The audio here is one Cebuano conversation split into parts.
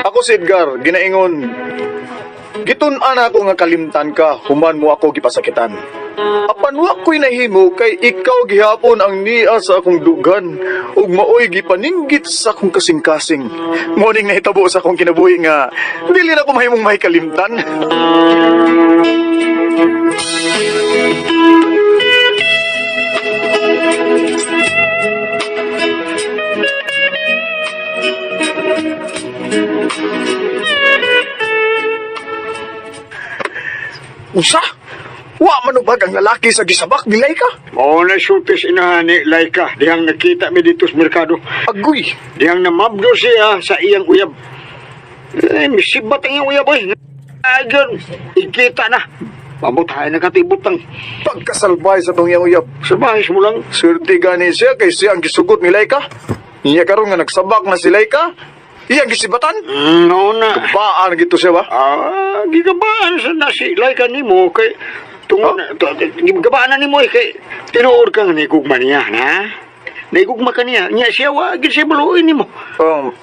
Ako si Edgar, ginaingon. Gitun-an ako nga kalimtan ka, human mo ako gipasakitan. Apan wa ko'y nahimo kay ikaw gihapon ang niya sa akong dugan ug maoy gipaninggit sa akong kasing-kasing. Mao ning nahitabo sa akong kinabuhi nga dili na ko mahimong mahikalimtan. Usa? Wa manubag ang lalaki sa gisabak ni Laika? Mao na sultis inahan ni Laika dihang nakita mi dito sa merkado. Agoy! Dihang namabdo siya sa iyang uyab. Eh, misibat ang iyang uyab oy. Ayon, ikita na. Pamutahay na katibutang. Pagkasalbay sa tong iyang uyab. Sabahis mo lang. Swerte gani siya kay siya ang gisugot ni Laika. Niya karon nga nagsabak na si Laika. Iyang gisibatan. No na. Baan gito siya ba? Ah, gigabaan sa na si Laika nimo kay tungod na gigabaan na nimo eh, kay tinuod ka nga naigugma niya na. Naigugma ka niya. Niya siya wa gid siya baluin nimo.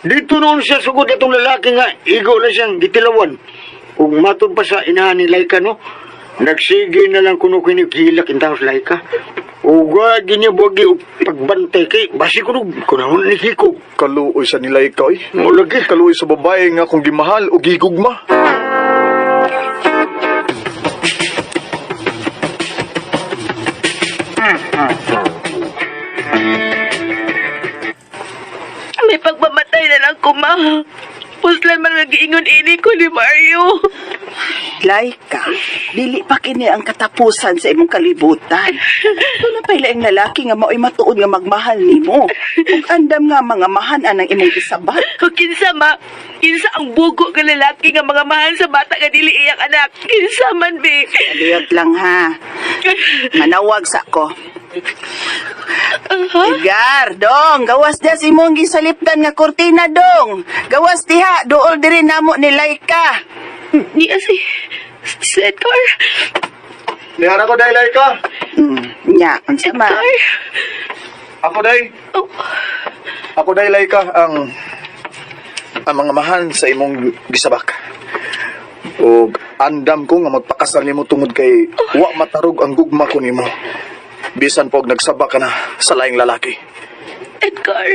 Dito noon siya sugod itong lalaki nga igo na siyang gitilawan. Ug matod pa sa inahan ni Laika no. Nagsige na lang kuno kini hilak intang sa Laika. Ug wa gini buwagi og pagbantay kay basi kuno kuno ni hiko. Kaluoy sa ni Laika oy. Mo lagi. Kaluoy sa babae nga kung gimahal o gigugma. May pagmamatay na lang ko, ma. Puslan man nag-iingon ini ko ni Mario. Laika, dili pa kini ang katapusan sa imong kalibutan. Doon na pala ang lalaki nga mao'y matuod nga magmahal nimo. Ug andam nga mga mahan anang imong gisabat. O kinsa, ma? Kinsa ang bugo nga lalaki nga mga mahal sa bata nga dili iyang anak? Kinsa man, be? Aliyot lang ha. Manawag sa ko. Edgar, dong, gawas diha sa imong gisalipdan nga kortina dong. Gawas diha, duol diri namo ni Laika. Niya si... Si Edgar. Nihara ko day Laika. Nya, unsa man? Edgar. Ako day. Oh, Ako day Laika ang mga mahan sa imong gisabak. Og andam ko nga magpakasal nimo tungod kay wa matarog ang gugma ko nimo. Bisan pog nagsabak ka na sa laing lalaki. Edgar.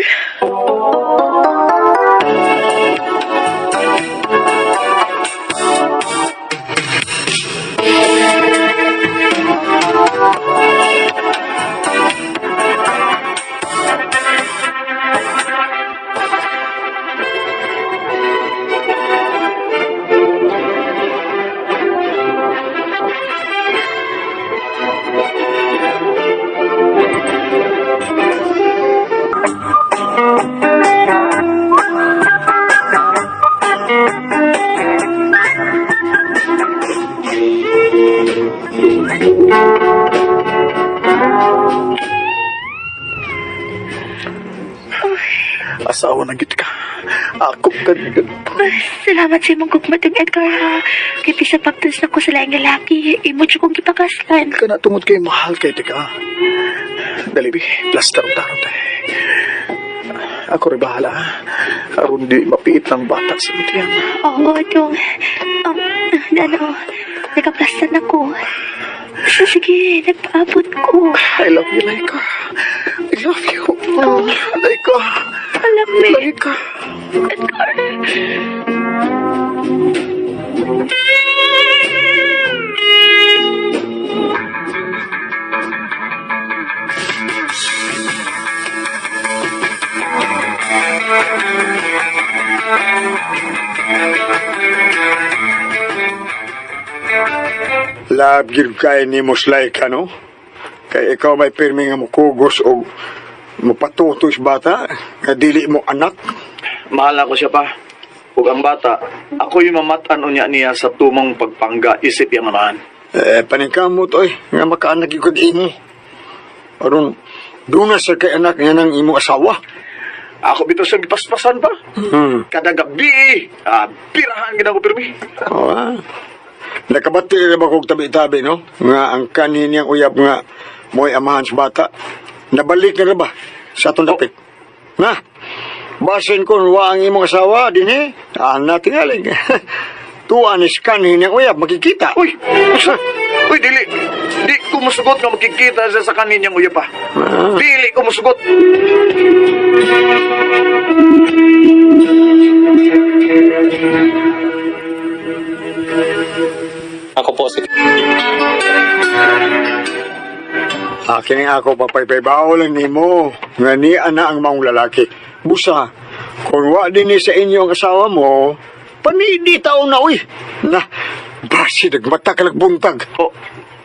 Asawa na gid ka. Ako ka gid. Salamat sa imong gugma dong, Edgar, ha. Kay bisa pagtulos na ko sa laing lalaki, imo jud kong gipakaslan. Kana tungod kay mahal kay tika. Dali bi, plaster og tarong tay. Ako rin bahala. Aron di mapiit ng bata sa mutiyan. Oo, dong. Ano, nagkaplastan ako. So, sige, nagpaabot ko. I love you, Laika. I love you. Laika. Alam mo, Laika. Edgar. Lab gid kay nimo sa Laika no. Kay ikaw may pirmi nga mukugos og mopatutoy sa bata nga dili mo anak. Mahal ako siya pa. Ug ang bata, ako yung mamatan unya niya sa tumong pagpangga isip iyang amahan. Eh, paningkamot oy, nga makaanak gyud kag imo. Aron duna sa kay anak nga nang imo asawa. Ako bitaw siyang gipaspasan pa. Kada gabi, pirahan gid ako pirmi. Oo, ah. Nakabati ra ba kog tabi-tabi no? Nga ang kanin niyang uyab nga mo'y amahan sa bata. Nabalik na ra ba sa atong dapit? Na. Basin kon wa ang imong asawa dinhi, Ana, tingaling. Tuan is kanin niyang uyab, makikita. Uy! Usa! Uy, dili! Di ko musugot nga makikita siya sa kaninyang uyab pa. Dili ko musugot! Ako po si Akin ang ako papaypaybaw lang nimo. Nga ni ana ang maong lalaki. Busa, kung wa din ni sa inyo ang asawa mo, panidi taon na uy. Na, basi nagmata ka buntag. Oh,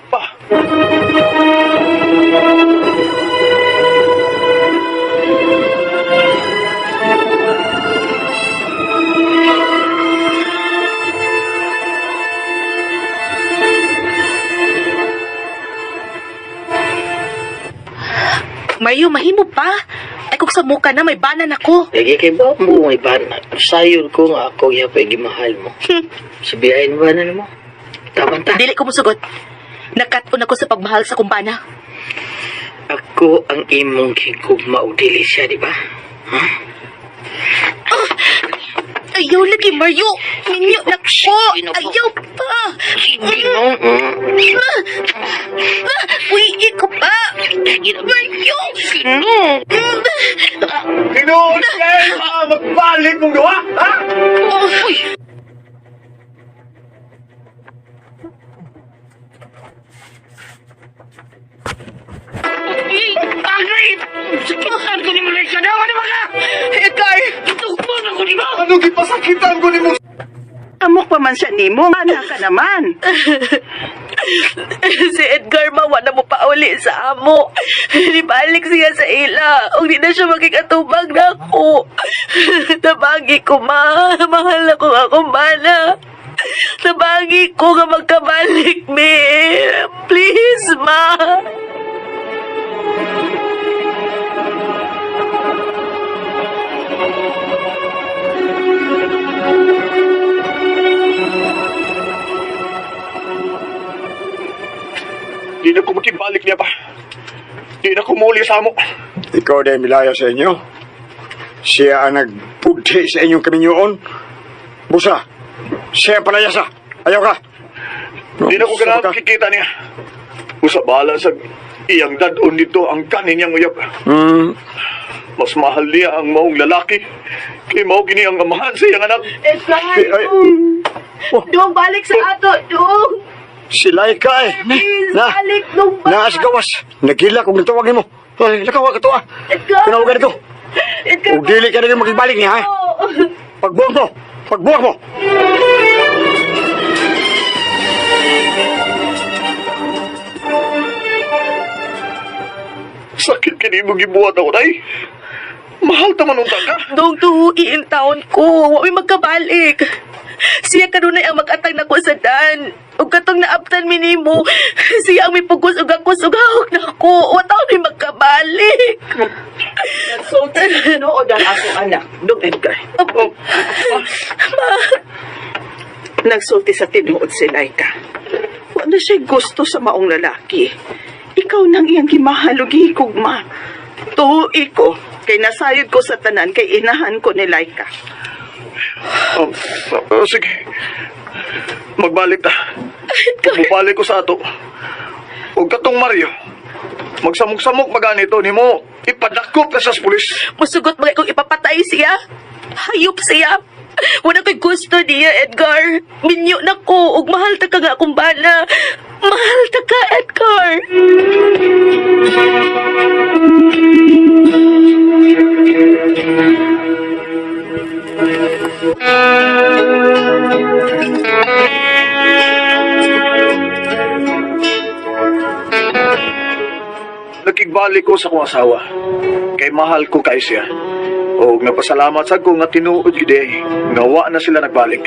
pa! Mario, mahimo pa. Ay kung sa muka na, may banan ako. Lagi kay ba mo may bana? Sayon ko nga ako gyapon gimahal mo. Sabihin ba na nimo? Taban ta. Dili ko musugot. Nakat-on ako sa pagmahal sa kumbana. Ako ang imong gigugma og dili siya, di ba? Ha? Ayaw lagi, Mario. Minyo na ko. Ayaw pa. Sige no. Uy, ko pa. Mario. Sino? Tinuod kayo ah, magbalik mong duha! Ha? Uy. Agay! Sakitan ko ni mo ka daw, ano ba ka? Edgar! Tukmon ako ni mo! Ano gipasakitan ko nimo? Amok pa man siya nimo, anak ka naman. Si Edgar mawa na mo pauli sa amo. Nibalik siya sa ila. Ug di na siya makikatubag na ako. Tabagi ko, ma. Mahal ako akong bana. Tabagi ko nga magkabalik, me. Please, ma. Di na ko makibalik niya pa. Di na ko muli sa amo. Ikaw dahil milaya sa inyo. Siya ang nagpugti sa inyong kaminyoon. Busa, siya ang palayasa. Ayaw ka. Di na ko Sama ganahan ka. makikita niya. Usa bahala sa iyang dadon nito ang kaninyang uyab. Mas mahal niya ang maong lalaki. Kay mao gini ang amahan sa iyang anak. Edgar, Ay, ay. dong balik sa ato, dong. Si Laika eh. Please, Na, balik dong ba? naas gawas. Nagila kung natawag nimo. Ay, lakaw ka to ah. Edgar! Tinawagan ito. Edgar, Ug dili ka na yung makibalik niya ha. Pagbuwag mo. Pagbuwag mo. Sakit kini mo gibuhat ako, tay. Mahal ta man unta ka. Dong tuhuin taon ko. Wa mi magkabalik. Siya kanunay ang mag-atag nako sa dan. Ug katong naabtan mi nimo, siya ang mipugos ug ako sugahok nako. Wa taon mi magkabalik. Nagsulti sa tinuod ang akong anak, Dong Edgar. Opo. Nagsulti sa tinuod si Laika. Wala siya gusto sa maong lalaki. Ikaw nang iyang gimahal ug gihigugma. Tuoi ko, kay nasayod ko sa tanan kay inahan ko ni Laika. Oh, sige. Magbalik ta. Bubalik ko sa ato. Ug katong Mario, magsamok-samok maganito nimo, ipadakop na sa pulis. Musugot mga kung ipapatay siya. Hayop siya. Wala ko'y gusto niya, Edgar. Minyo na ko. Ug mahal ta ka nga akong bana. Mahal ta ka, Edgar. Nakigbalik ko sa akong asawa. Kay mahal ko kay siya. Og napasalamat sa ko nga tinuod gyud eh, nga wa na sila nagbalik.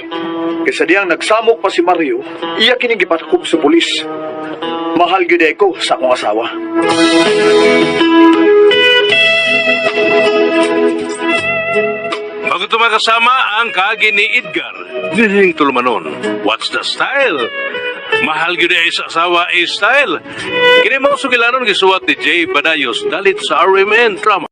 Kaysa diyang nagsamok pa si Mario, iya kini gipatakop sa pulis. Mahal gyud eh ko sa akong asawa. Bago tumakasama ang kagi ni Edgar, dining tulumanon. What's the style? Mahal gyud ay sa asawa ay style. Kini mao sugilanon gisuwat ni Jay Badayos dalit sa RMN Drama.